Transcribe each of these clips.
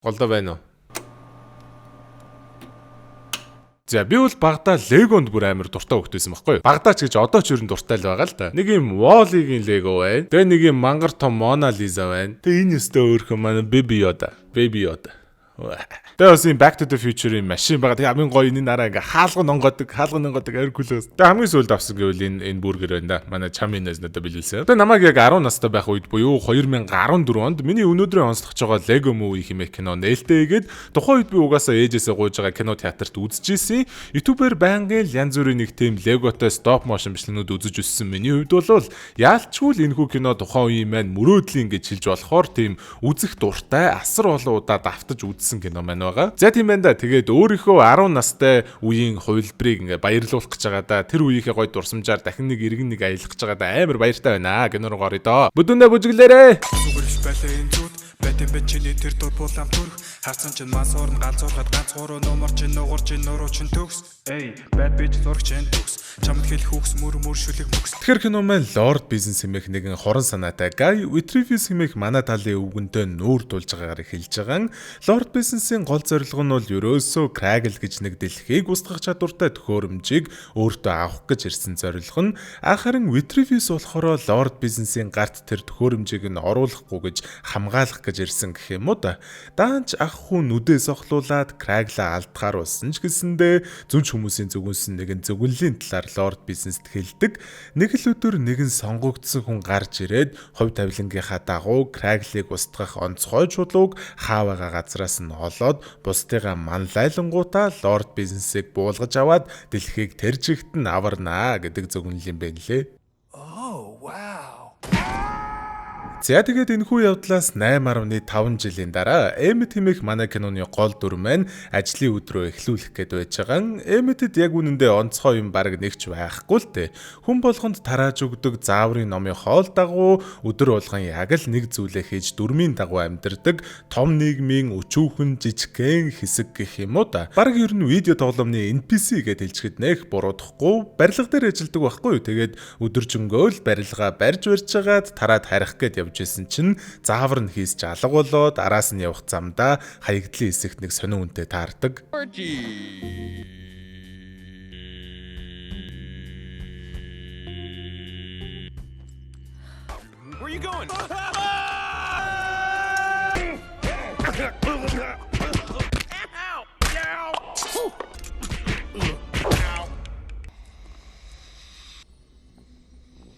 Голдоо байна уу? За, би бол багадаа Легонд бүр амар дуртай хөлт байсан байхгүй юу? Багадаа ч гэж, одоо ч ер нь дуртай л байгаа л да. Нэг юм Wall-E-гийн Лего байна. Тэгээ нэг юм мангар том Mona Lisa байна. Тэгээ энэ өстө өөрхөн манай Baby Yoda. Baby Yoda. Тэгээ бас юм Back to the Future-ийн машин байгаа. Тэгээ хамгийн гоё энэ нараа ингээ хаалга нонгодог, хаалга нонгодог аир cool ээс. Тэгээ хамгийн сүүлд авсан гэвэл энэ бургер байна да. Манай Чамин найз надад бэлэлсэн. Тэгээ намайг яг 10 настай байх үед буюу 2014 онд миний өнөөдрийн онцлогч байгаа Lego Movie хэмээх кино нээлттэйгээд, тухайн үед би угаасаа ээжээсээ гуйж байгаа кино театрт үзчихсэн. YouTube-ээр байнгын л янз бүрийн нэг тийм Lego-той stop motion бичлэгнүүд үзэж өссөн миний хувьд бол яалчгүй л энэхүү кино тухайн үеийн маань мөрөөдлийн гэж хэлж болохоор тийм үзэх дуртай, асар олон удаа давтаж үзсэн кино маань байгаа. За, тийм байна да. Тэгээд өөрийнхөө 10 настай үеийн хувилбарыг ингээ баярлуулах гэж байгаа да. Тэр үеийнхээ гой дурсамжаар дахин нэг эргэн нэг аялах гэж байгаа да. Амар баяртай байна. Кино руу оръё доо. Бүдүүндээ бүжиглээрээ. Зүгээр биш байлаа энэ зүуд. Байтэн бэ чиний тэр дур булаам төрх. Харсан чинь ман суурн галзуурхад ганц гурав нумар чинь нугар чинь нуруу чинь төгс. Эй, bad bitch зураг чинь төгс. Чамд хэлэх үгс мөр мөр шүлэг мөкс. Тэгэхээр кино маань Lord Business хэмээх нэгэн хорон санаатай Guy Vitrivius хэмээх манай талын өвгөнтэй нүүр тулж байгаагаар эхэлж байгаа. Lord Business-ийн гол зорилго нь бол ерөөсөө Kragle гэж нэг дэлхийг устгах чадвартай төхөөрөмжийг өөртөө авах гэж ирсэн зорилго нь. Харин Vitrivius болохоор Lord Business-ийн гарт тэр төхөөрөмжийг нь оруулахгүй гэж хамгаалах гэж ирсэн гэх юм уу да. Даанч ах хүн нүдээ сохлуулад Kragle-а алдахаар болсон ч гэсэндээ зөнч хүмүүсийн зүгэнсэн нэгэн зөвгөнлийн талаар Lord Business-д хэлдэг. Нэг л өдөр нэгэн сонгогдсон хүн гарч ирээд хувь тавилангийнхаа дагуу Kragle-ыг устгах онцгой чулууг хаа байгаа газраас нь олоод бусдыгаа манлайлангуудаа Lord Business-ыг буулгаж аваад дэлхийг тэр чигт нь аварнаа гэдэг зөвгөнл юм байна лээ. Oh, wow. За, тэгээд энэхүү явдлаас 8.5 жилийн дараа Эммет хэмээх манай киноны гол дүр маань ажлын өдрөө эхлүүлэх гээд байж байгаа. Эмметэд яг үнэндээ онцгой юм бараг нэгч байхгүй л дээ. Хүн болгонд тарааж өгдөг зааврын номын хоол дагуу өдөр болгон яг л нэг зүйлээ хийж дүрмийн дагуу амьдардаг том нийгмийн өчүүхэн жижигхэн хэсэг гэх юм уу да. Бараг ер нь видео тоглоомны NPC гэдээ хэлчихэд нэх буруудахгүй, барилга дээр ажилладаг байхгүй юу. Тэгээд өдөржингөө л барилга барьж барьж хагаад тараад харих гээд явж исэн чинь заавар нь хийсч алга болоод араас нь явах замдаа хаягдлын хэсэгт нэг сонин үнтэй таардаг. Archie. Where you going? Ow! Ow! Ow!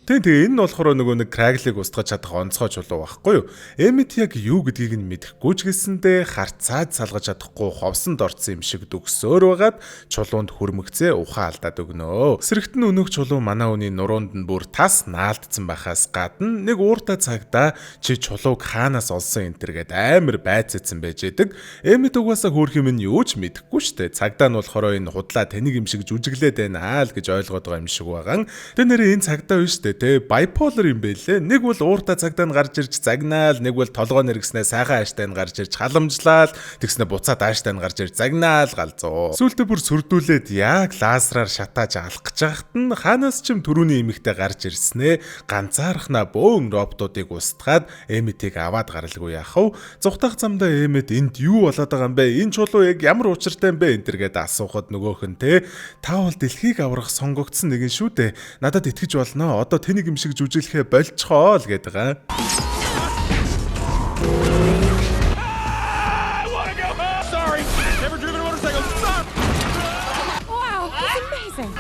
Тийм, тэгээ энэ нь болохоор нөгөө нэг Kragle-ыг устгаж чадах онцгой чулуу байхгүй юу? Эммет яг юу гэдгийг нь мэдэхгүй ч гэсэндээ харцаад салгаж чадахгүй ховсонд орцсон юм шиг дүгсөөр байгаад чулуунд хүрмэгцээ ухаан алдаад өгнө. Сэрэгт нь өнөөх чулуу манай хүний нуруунд нь бүр тас наалдсан байхаас гадна нэг ууртай цагдаа чи чулууг хаанаас олсон энэ төр гэд амар байцаадсан байж идэг. Эммет угаасаа хөөх юм нь юу ч мэдэхгүй штэ. Цагдаа нь болохоор энэ худлаа тэнийг юм шиг жүжиглээд байна аа л гэж ойлгоод байгаа юм шиг байгаа. Тэ нэрээ энэ цагдаа биш штэ, те, bipolar юм бэлээ. Нэг бол ууртай цагдаа нь гарч ирж загнаал, нэг бол толгой нэргснээ сайхан ааштай нь гарч ирж халамжлал, тэгснэ буцаад ааштай нь гарч ирж загнаал галзуу. Сүүлдээ бүр сүрдүүлээд яг лазераар шатааж алах гэж байхад нь хаанаас ч юм төрүүний эмэгтэй гарч ирснээ ганцаархнаа бөөн роботуудыг устгаад Эмметийг аваад гаралгүй яах вэ? Зугтах замдаа Эммет энд юу болоод байгаа юм бэ? Энэ чулуу яг ямар учиртай юм бэ? Энэ төр гээд асуухад нөгөөх нь те та бол дэлхийг аврах сонгогдсон нэгэн шүү дээ. Надад итгэж болно. Одоо тэнийг юм шиг жүжиглэхээ болцгоо л гэдэг байгаа. I wanna go home! Sorry! Never driven a motorcycle. Sorry! Wow, that's amazing.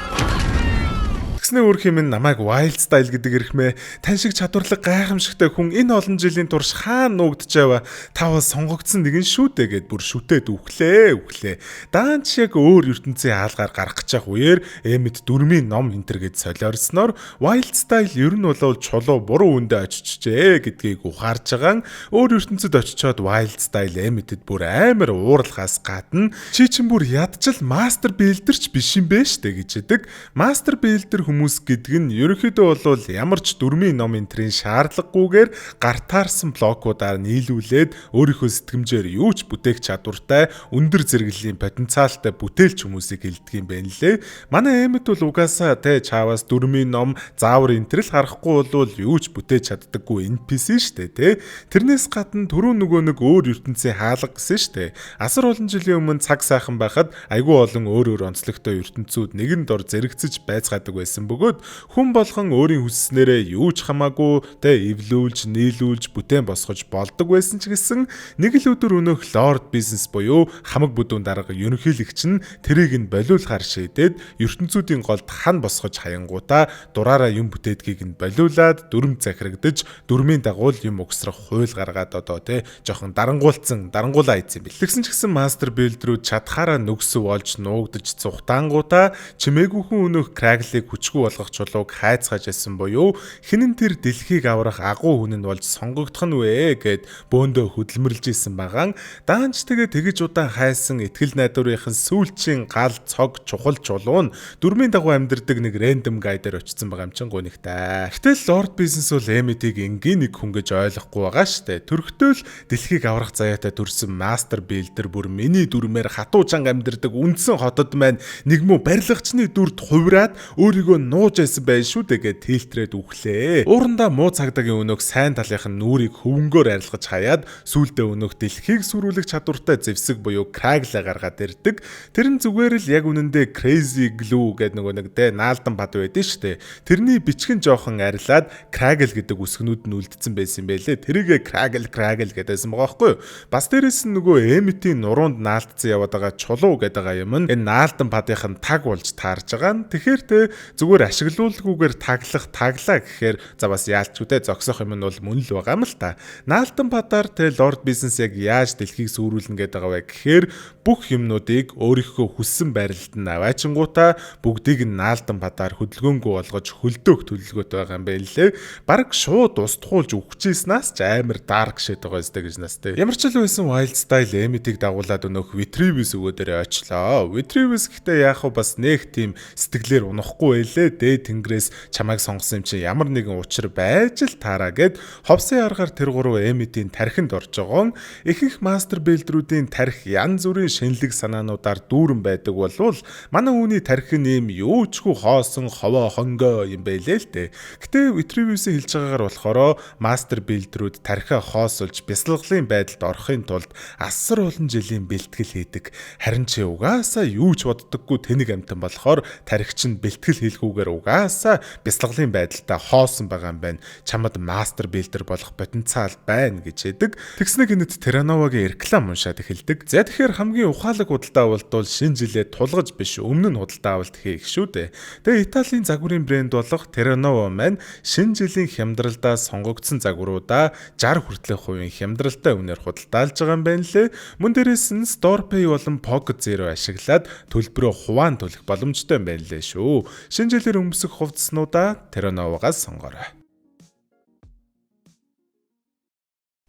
Тэгснэ өөр юм намайг Wild Style гэдэг эрхмээ тань шиг чадварлаг гайхамшигтай хүн энэ олон жилийн турш хаана нуугдчихав? Та бол сонгогдсон нэгэн шүү дээ гэд бүр шүтээд үхлээ үхлээ. Даанч яг өөр ертөнцийн хаалгаар гарах гэж явах үеэр Эммет дүрмийн ном энтер гэд солиорсноор Wild Style ер нь бол чулуу буруу үндэ очижээ гэдгийг ухаарж байгаа. Өөр ертөнцид очичоод Wild Style Эмметэд бүр амар уурлахаас гадна чи чин бүр ядчил master builder ч биш юм бэ штэ гэж идэг. Master builder хүмүүс хүмүүс гэдэг нь ерөнхийдөө бол ямар ч дүрмийн ном энтрийн шаардлагагүйгээр гартаарсан блокуудаар нийлүүлээд өөрийнхөө сэтгэмжээр юу ч бүтээх чадвартай өндөр зэрэглэлийн потенциалтай бүтээлч хүмүүсийг хэлдэг юм байна лээ. Манай Эммет бол угаасаа те чаавас дүрмийн ном заавар энтрэл харахгүй бол юу ч бүтээж чаддаггүй NPC шүү дээ те. Тэрнээс гадна түрүү нөгөө нэг өөр ертөнцийн хаалга гэсэн шүү дээ. Асар олон жилийн өмнө цаг сайхан байхад айгүй олон өөр өөр онцлогтой ертөнцүүд нэгэн дор зэрэгцэж байцгаадаг байсан бөгөөд хүн болгон өөрийн хүсснээрээ юу ч хамаагүй тэ эвлүүлж, нийлүүлж, бүтээн босгож болдог байсан ч гэсэн нэг л өдөр өнөөх Lord Business буюу хамаг бүдүүн дарга ерөнхийлөгч нь тэрийг нь болиулахар шийдээд ертөнцүүдийн голд хан босгож хаянгуудаа дураараа юм бүтээдгийг нь болиулаад дүрм захирагдаж дүрмийн дагуу юм угсрах хууль гаргаад одоо тэ жоохон дарангуулаа ийцэн бил. Тэгсэн ч гэсэн Master Builder-үүд чадхаараа нүгсв болж нуугдаж цухтаангуудаа чимээгүйхэн өнөөх Crackle-ыг хүчгүй болгох чулууг хайцгааж байсан буюу хинэн тэр дэлхийг аврах агуу хүн нь болж сонгогдох нь вэ гэд бөөндөө хөдөлмөрлж исэн багаан даанч тэгээ тэгэж удаан хайсан итгэл найдварынхан сүүлчийн гал цог чухал чулуу нь дүрмийн дагуу амьдардаг нэг random guy дээр очсон байгаа юм чин гунигтай. Гэтэл Lord Business бол Emmet-ийг энгийн нэг хүн гэж ойлгохгүй байгаа штэ. Төрхтөө л дэлхийг аврах заяатай төрсэн Master Builder бүр миний дүрмээр хатуу чанга амьдардаг үндсэн хотод маань нэг муу барилгачны дүрд хувраад өөрийгөө нууж байсан байх шүү дээ гэд тэлтрээд үхлээ. Уурандаа муу цагдагийн өнөөх сайн талынх нь нүрийг хөвөнгөөр арилгаж хаяад сүүлдээ өнөөх дэлхийг сүрүүлэх чадвартай зэвсэг буюу Crackle гаргаад ирдэг. Тэр нь зүгээр л яг үнэндээ Crazy Glue гэдэг нөгөө нэг тэ наалдан бад байдэн шүү дээ. Тэрний бичгэн жоохон арилаад Crackle гэдэг үсгнүүд нь үлдсэн байсан юм байлээ. Тэрийгэ Crackle Crackle гэдээсэн байгаа байхгүй юу? Бас дээрэс нь нөгөө Emmet-ийн нуруунд наалтцсан яваад байгаа чулуу гэдэг байгаа юм нь энэ наалдан падынх нь таг болж таарж байгаа нь. Тэгэхээр те зүгээр ашиглуулгүйгээр таглах таглаа гэхээр за бас яалчгүй те зогсоох юм нь бол мөн л байгаа юм л та. Наалдан падаар те Lord Business яг яаж дэлхийг сүрүүлнэ гэдэг байгаа вэ гэхээр бүх юмнуудыг өөрийнхөө хүссэн байрлалд нь аваачингуудаа бүгдийг нь наалдан падаар хөдөлгөөнгүй болгож хөлдөөх төлөвлөгөөтэй байгаа юм байна лээ. Бараг шууд устгуулж өгчээснээс ч амар dark shit байгаа өстэй гэж нас те. Ямар ч л байсан Wild Style Emmet-ийг дагуулад өнөөх Vitruvius өгөө дээрээ очлоо. Vitruvius гэхдээ яг хөө бас нэг тийм сэтгэлээр унахгүй байлээ. Дээд тэнгэрээс чамайг сонгосон юм чинь ямар нэгэн учир байж л таараа гэд ховсын аргаар тэр гурав Emmet-ийн тархинд орж байгаа. Ихэнх Master Builder-үүдийн тархи янз бүрийн шинэлэг санаануудаар дүүрэн байдаг болвол манай үүний тархи нь ийм юу ч хүү хоосон ховоо хонгоо юм байлээ л дээ. Гэтэ Vitruvius-ийн хэлж байгаагаар болохоор Master Builder-үүд тархиа хоосолж бясалгалын байдалд орохын тулд асар олон жилийн бэлтгэл хийдэг. Харин чи угаасаа юу ч боддоггүй тэнэг амтан болохоор тархи чинь бэлтгэл хийлгүүгээр угаасаа бясалгалын байдалтай хоосон байгаа юм байна. Чамд Master Builder болох потенциал байна гэж хэлдэг. Тэгснэ гинэт Terranova-гийн реклам уншаад эхэлдэг. За тэгэхээр хамгийн ухаалаг худалдаа авалт бол шинэ жилээ тулгаж биш өмнө нь худалдаа авалт хийх шүү дээ. Тэгээ Италийн загварын брэнд болох Terranova маань шинэ жилийн хямдралдаа сонгогдсон загваруудаа 60 хүртэлх хувийн хямдралтай үнээр худалдаалж байгаа юм байна лээ. Мөн дээрээс нь StorePay болон Pocket Zero ашиглаад төлбөрөө хуваан төлөх боломжтой юм байна лээ шүү. Шинэ жилээр өмсөх хувцаснуудаа Terranova-гаас сонгоорой.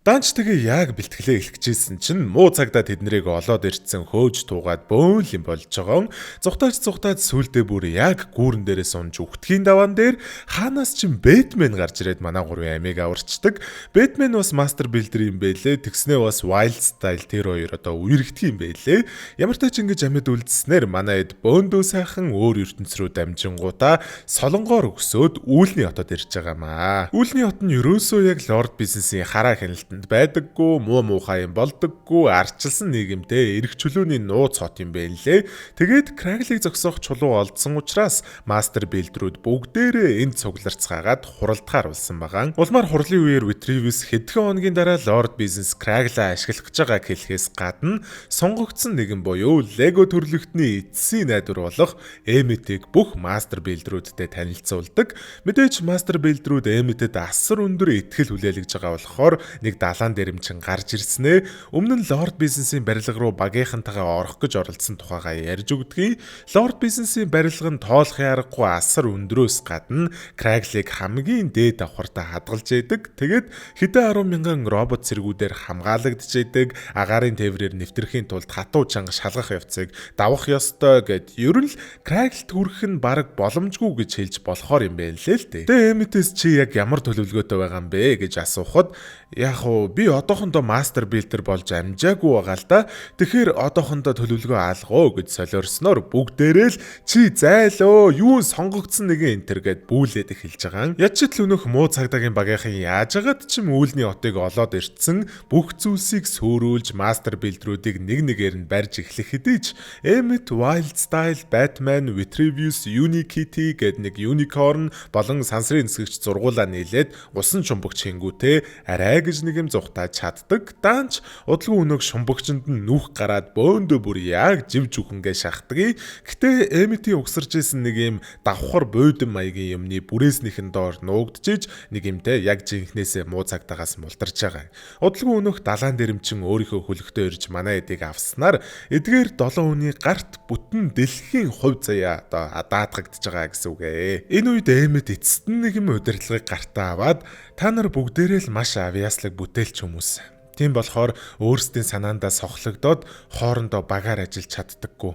Данч тэгээ яг бэлтгэлээ эхлэжсэн чинь муу цагдаа тэднэрийг олоод ирдсэн хөөж туугаад бөөн л юм болж байгаа. Зугтаач сүулдэ бүр яг гүүрэн дээрээ сунж үхтгийн даваан дээр хаанаас чинь Бэтмен гарч ирээд манай гурвын амийг аварчдаг. Бэтмен бас Master Builder юм бэлээ. Тэгснээ бас Wild Style тэр хоёр одоо үерхдэг юм бэлээ. Ямар ч тач ингэж амьд үлдснээр манай эд бөөндөө сайхан өөр ертөнц рүү дамжингуудаа солонгоор өсөөд үүлний хотод ирж байгаамаа. Үүлний хот нь ерөөсөө яг Lord Business-ийн хараа хяналт байдаггүй, муу муухай юм болдоггүй, арчилсан нийгэмтэй эрх чөлөөний нууц хот юм байна лээ. Тэгээд Crackle-ыг зогсоох чулуу олдсон учраас Master Builder-үүд бүгдээрээ энд цугларцгаагаад хуралдахаар болсон байгаа. Улмаар хурлын үеэр Vitruvius хэдхэн хоногийн дараа Lord Business Crackle-а ашиглах гэж байгааг хэлэхээс гадна сонгогдсон нэгэн буюу Lego төрлөختний эцсийн найдвар болох Emmet-ийг бүх Master Builder-үүдтэй танилцуулдаг. Мэдээж Master Builder-үүд Emmet-д асар өндөр итгэл хүлээлгэж байгаа болохоор нэг далаан дэрэмчин гарч ирснээ өмнө нь Lord Business-ийн барилга руу багийнхантайгаа орох гэж оролдсон тухайгаа ярьж өгдгийг. Lord Business-ийн барилга нь тоолох аргагүй асар өндрөөс гадна Crackle-ыг хамгийн дээд давхартаа хадгалж яадаг. Тэгээд хэдэн 10,000 робот цэргүүдээр хамгаалагдж яадаг. Агаарын тээврээр нэвтрэхийн тулд хатуу чанга шалгах явцыг давах ёстой гэд ер нь л Crackle-т хүрэх нь бараг боломжгүй гэж хэлж болохоор юм байна лээ л дээ. Тэгээ Emmett-с чи яг ямар төлөвлөгөөтэй байгаа юм бэ гэж асуухад яг уу би одоохондоо Master Builder болж амжаагүй байгаа л да. Тэгэхээр одоохондоо төлөвлөгөө алгоо гэж солиорсноор бүгдээрээ л чи зайлөө юун сонгогдсон нэгэн энтер гэд бүүлээд эхэлж байгаа. Ядчил өнөөх муу цагдаагийн багийнхан яаж агаад ч юм үүлний отыг олоод иртсэн бүх зүйлсийг сөөрүүлж Master Builder-уудыг нэг нэгээр нь барьж эхлэх хэдий ч Emmett, Wild Style, Batman, Vitruvius, Unikitty гэд нэг unicorn болон сансрын нисгэгч зургуулаа нийлээд усан шумбагч хингүүтээ арай гэж нэг юм зугтааж чаддаг. Даанч удалгүй өнөөх шумбагчинд нь нүх гараад бөөндөө бүр яг жив жүхэнгээ шахдаг. Гэтэ Emmett-ийн угсарч исэн нэг юм давхар буудан маягийн юмны бүрээснийхэн доор нуугдчихэж нэг юмтэй яг жинхнээсээ муу цагдаагаас мултарч байгаа. Удалгүй өнөөх далаан дэрэмчин өөрийнхөө хөлөгтөө ирж манай эдийг авснаар эдгээр 7 хүний гарт бүтэн дэлхийн хувь заяа одоо даатгагдж байгаа гэсэн үг ээ. Энэ үед Emmett эцэст нь нэг юм удирдлагыг гартаа аваад та нар бүгдээрээ л маш авьяаслаг бүтээлч хүмүүс. Тийм болохоор өөрсдийн санаандаа сохлогдоод хоорондоо багаар ажиллаж чаддаггүй.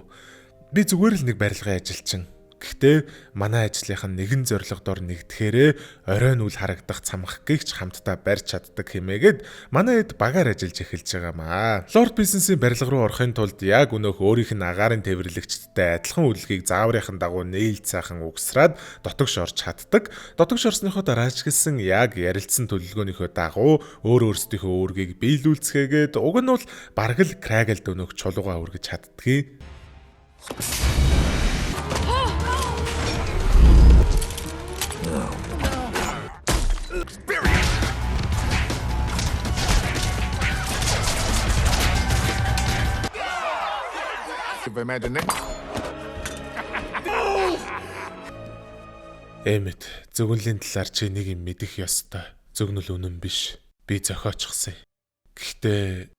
Би зүгээр л нэг барилгын ажилчин. Гэхдээ манай ажлынх нь нэгэн зорилго дор нэгдэхээрээ оройн үл харагдах цамхгийг ч хамтдаа барьж чаддаг хэмээгээд манай эд багаар ажиллаж эхэлж байгаамаа. Lord Business-ийн барилга руу орохын тулд яг өнөөх өөрийнх нь агаарын тээвэрлэгчдтэй адилхан үйлдэлгийг зааврынхан дагуу нээлт сайхан угсраад дотогш орж чаддаг. Дотогш орсныхоо дараа ч гэсэн яг ярилцсан төлөвлөгөөнийхөө дагуу өөр өөрсдийнхөө үүргийг биелүүлцгээгээд уг нь бол бараг л Crackle-д өнөөх чулуугаа өргөж чаддгийг. Эммет, зөгнөлийн талаар чи нэг юм мэдэх ёстой. Зөгнөл үнэн биш. Би зохиочихсон. Гэхдээ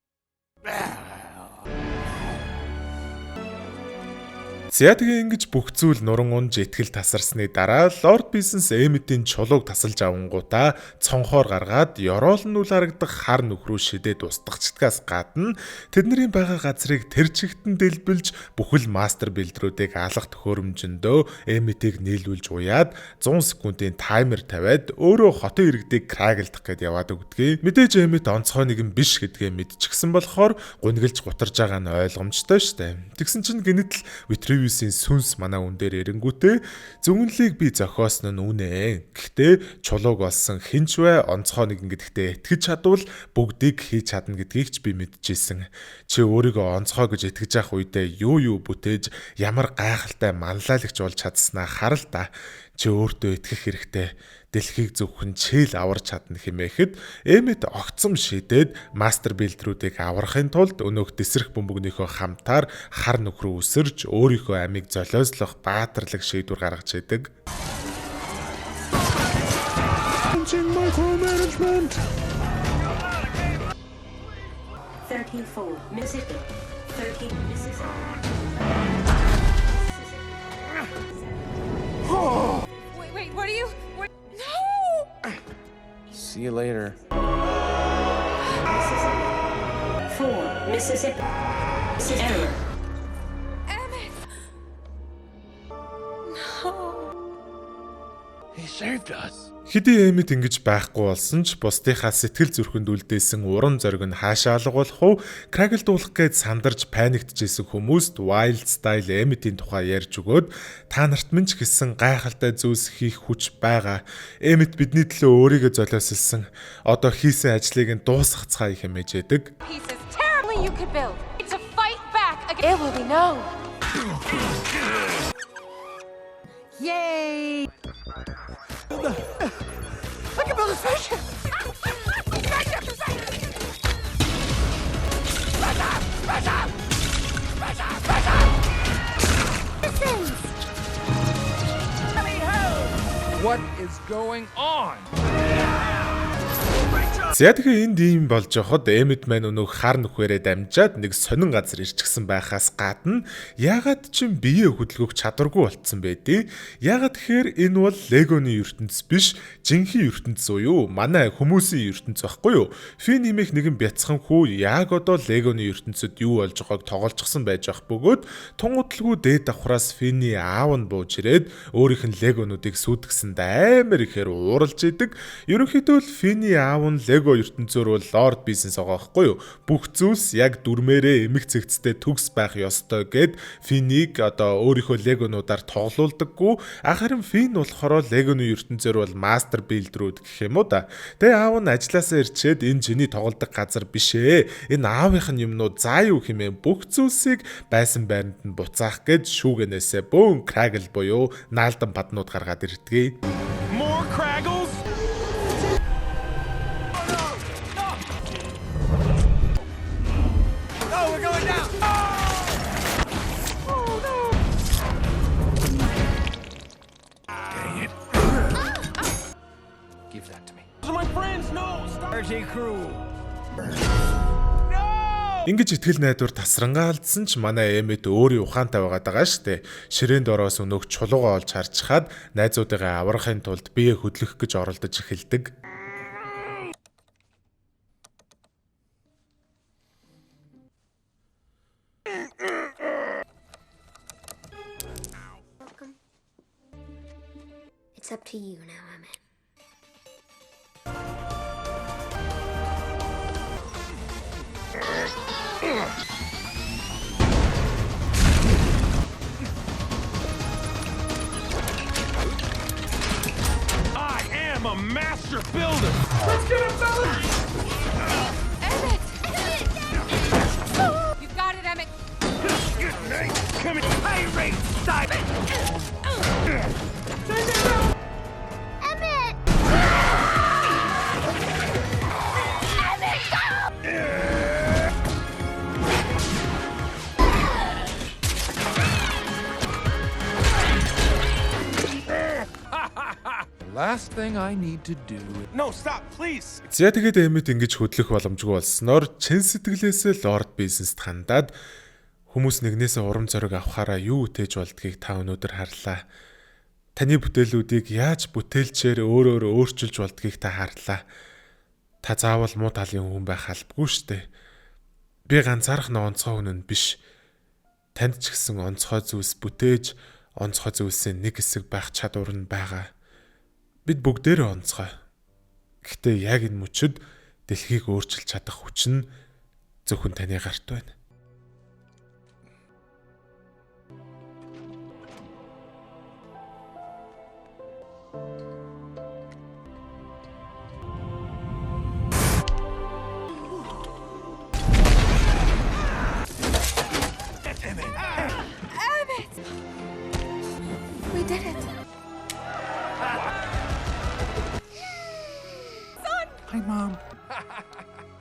За тэгээ ингэж бүх зүйл нуран унж итгэл тасарсны дараа Lord Business Emmett-ийн чулууг тасалж авангуудаа цонхоор гаргаад ёроол нь үл харагдах хар нүх рүү шидээд устгачдгаас гадна тэдний байгаа газрыг тэр чигтэн дэлбэлж бүхэл Master Builder-уудыг алах төхөөрөмжөндөө Emmett-ийг нийлүүлж уяад 100 секундын таймер тавиад өөрөө хотын иргэдийг крагелдах гээд яваад өгдгийг. Мэдээж Emmett онцгой нэгэн биш гэдгээ мэдчихсэн болохоор гунигэлж гутарж байгаа нь ойлгомжтой штэ. Тэгсэн чинь гинэтэл Vitruvius-ийн сүнс манай үн дээр эрэнгүүтээ зөгнөлийг би зохиосон нь үнэ. Гэхдээ чулууг олсон хинч вэ онцгой нэгэн гэдэгтээ итгэж чадвал бүгдийг хийж чадна гэдгийг ч би мэдчихсэн. Чи өөрийгөө онцгой гэж итгэж явах үедээ юу бүтээж ямар гайхалтай манлайлагч болж чадсанаа хар л да. Чи өөртөө итгэх хэрэгтэй. Дэлхийг зөвхөн чийл аварч чадна хэмээхэд Emmett огцом шидээд Master Builder-уудыг аврахын тулд өнөөх дэсрэх бөмбөгнийхөө хамтаар хар нүх рүү өсөрж өөрийнхөө амийг золиослох баатарлаг шийдвэр гаргаж идэг. Micromanagement. 34 Mississippi. 13 Mississippi. Wait, what are you? What? No! See you later. Mississippi. 4 Mississippi. Error. Emmett! No. He saved us. Хэдий Эммет ингэж байхгүй болсон ч бусдынхаа сэтгэл зүрхэнд үлдээсэн урам зориг нь хаашаа алга болох вэ? Crackle дуулах гээд сандарч паниктжсэн хүмүүст Wild Style Emmett-ийн тухай ярьж өгөөд та нарт минь ч гэсэн гайхалтай зүйлс хийх хүч байгаа. Эммет бидний төлөө өөрийгөө золиослсон. Одоо хийсэн ажлыг нь дуусгацгаая хэмээж яадаг. Pieces terribly you could build to fight back against. It will be known. Yay! I can build a spaceship! Spaceship! Spaceship! Spaceship! Spaceship! What is going on? За, тэгэхээр энд ийм болж явахад Эммет маань өнөөх хар нүхээрээ дамжаад нэг сонин газар ирчихсэн байхаас гадна яагаад ч юм бие хөдөлгөх чадваргүй болцсон байдیں۔ Яагаад тэгэхээр энэ бол Легоны ертөнц биш, жинхэнэ ертөнц буюу манай хүмүүсийн ертөнц байхгүй юу? Фин хэмээх нэгэн бяцхан хүү яг одоо Легоны ертөнцид юу болж байгааг тоглолцсон байж ах бөгөөд тун удалгүй дээд давхраас Финний аав нь бууж ирээд өөрийнх нь Легонуудыг сүйтгэсэнд амар ихээр ууралж идэг. Ерөнхийдөө л Финний аав нь Лего ертөнцөөр бол Lord Business байгаа байхгүй юу? Бүх зүйлс яг дүрмээрээ эмэг цэгцтэй төгс байх ёстой гэд Финийг одоо өөрийнхөө Легонуудаар тоглуулдаггүй. Харин Фин болохоор Легоны ертөнцөөр бол master builder-үүд гэх юм уу да. Тэгээ аав нь ажилласаа ирчээд энэ чиний тоглодог газар биш ээ. Энэ аавынх нь юмнууд заа юу хэмээн бүх зүйлсийг байсан байранд нь буцаах гэж шүүгэнээсээ бөөн Kragle буюу наалдан паднууд гаргаад ирдэг. More Kraggles? Oh, we're going down! Oh, no! Dang it. Give that to me. Those are my friends. No, stop. RJ Crew. Ингэж итгэл найдвар тасрангаа алдсан ч манай Эммет өөрийн ухаантай байгаад байгаа штэ. Ширээнд ороос өнөөх чулуугаа олж харж хаад найзуудыгаа аврахын тулд бие хөдлөх гэж оролдож эхэлдэг. Welcome. It's up to you now, Emmett. I am a master builder. Let's get him, fellas. Emmett! You've got it, Emmett. Come here. Hey, Ray, stop. Emmett! Emmett, go! Last thing I need to do No, stop, please. За, тэгээд Эммет ингэж хөдлөх боломжгүй болсноор чин сэтгэлээсээ Lord Business-т хандаад хүмүүс нэгнээсээ урам зориг авахаараа юу үтээж болдгийг та өнөөдөр харлаа. Таны бүтээлүүдийг яаж бүтээлчээр өөр өөр өөрчилж болдгийг та харлаа. Та заавал муу талын хүн байх албагүй штэ. Би ганцаарх нь онцгой хүн нь биш. Танд ч гэсэн онцгой зүйлс бүтээж, онцгой зүйлсийн нэг хэсэг байх чадвар нь байгаа. Бид бүгдээрээ онцгой. Гэхдээ яг энэ мөчөд дэлхийг өөрчилж чадах хүч нь зөвхөн таны гарт байна. Emmett! We did it. Hi, Mom.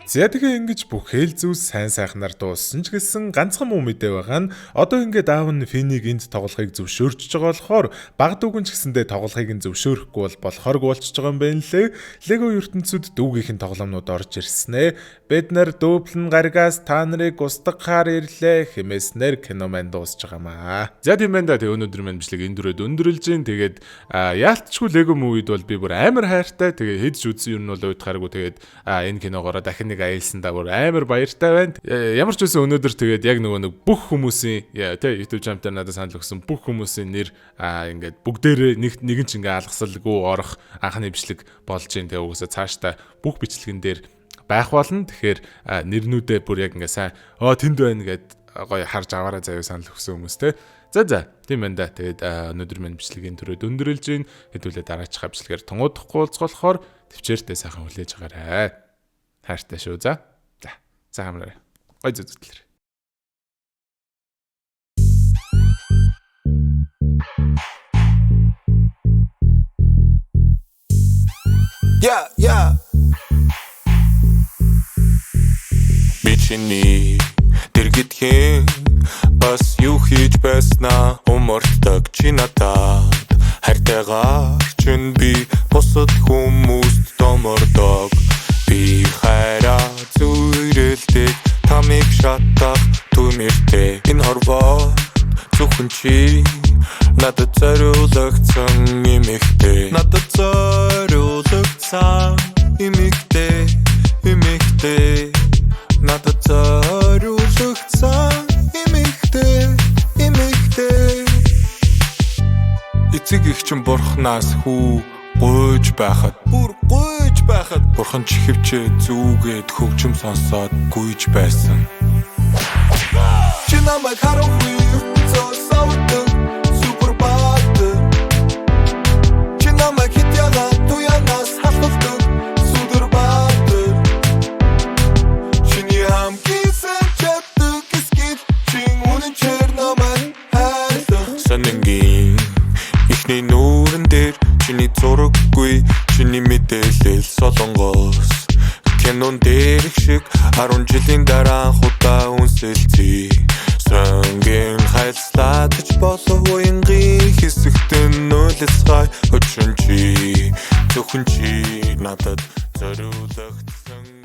За, тэгэхээр ингэж бүх хэл зүйлс сайн сайхнаар дууссан ч гэсэн ганцхан муу мэдээ байгаа нь одоо ингээд аав нь Финийг энд тоглохыг зөвшөөрч байгаа болохоор баг дүүгэн ч гэсэндээ тоглохыг нь зөвшөөрөхгүй бол болохооргүй болчихж байгаа юм байна лээ. Лего ертөнцид дүүгийнх нь тоглоомнууд орж ирсэн ээ. Бид нар дүүплэн гаригаас та нарыг устгахаар ирлээ хэмээснээр кино маань дуусж байгаа маа. За, тийм байна да. Тэг өнөөдөр маань бичлэг энэ дүрээд өндөрлж гин. Тэгээд яалтчгүй Lego Movie-д бол би бүр амар хайртай. Тэгээд хэд ч үзсэн юм нь бол уйдахааргүй. Тэгээд энэ киногоороо дахин нэг аялсандаа бүр амар баяртай байна. Ямар ч байсан өнөөдөр тэгээд яг нөгөө нэг бүх хүмүүсийн тий YouTube channel дээр надад санал өгсөн бүх хүмүүсийн нэр ингээд бүгдээрээ нэг нэгэн ч ингээ алгасалгүй орох анхны бичлэг болж гин. Тэгээ угаасаа цаашдаа бүх бичлэгэн дээр байх болно. Тэгэхээр нэрнүүдээ бүр яг ингээ сайн оо тэнд байна гэд гоё харж аваарай заяа санал өгсөн хүмүүс те. За, тийм байна да. Тэгээд өнөөдөр мань бичлэгийн түрээд өндөрлж гин. Хэдүүлээ дараачихаа бичлэгээр тунгуудахгүй уулзах болохоор төвчээртэй сайхан хүлээж агаарай. Хайртай шүү. За. За. Сайхан амраарай. Гой зүг зүтлэр. Yeah. Би чиний дэргэдхэн бас юу хийж байснаа умартдаг. Чи надад хайртайгаар чинь би бусад хүмүүст томордог. Би Би хайраа зүрэлдэг тамиг шатах түмэртэй. Энэ хорвоо зөвхөн чи надад зориулагдсан эмэгтэй. Надад зориулагдсан эмэгтэй, эмэгтэй. Надад зориулагдсан эмэгтэй, эмэгтэй. Эцэг их чин бурхнаас хүү гуйж байхад, бүр гуйж байхад бурхан чихвчээ зүгээд хөгжим сонсоод гүйж байсан. Чи намайг харанхуй ертөнцөөс авдаг супер баатар. Чи намайг хит ягаад туянаас халахдаг сүдэр баатар. Чиний хамгийн сайн чаддаг скил чин үнэн чээр намайг хайрлах. Сонингийн эхний нүүрэн дээр чиний зураггүй, чиний мэдээлэл солонгос кинон дээрх шиг 10 жилийн дараа анх удаа үнсэлцээ. Сөнгийн хайлслаад ч болов уянгийн хэсэгт нүлэцгай. Өчрөн чи зөвхөн чи надад зориулагдсан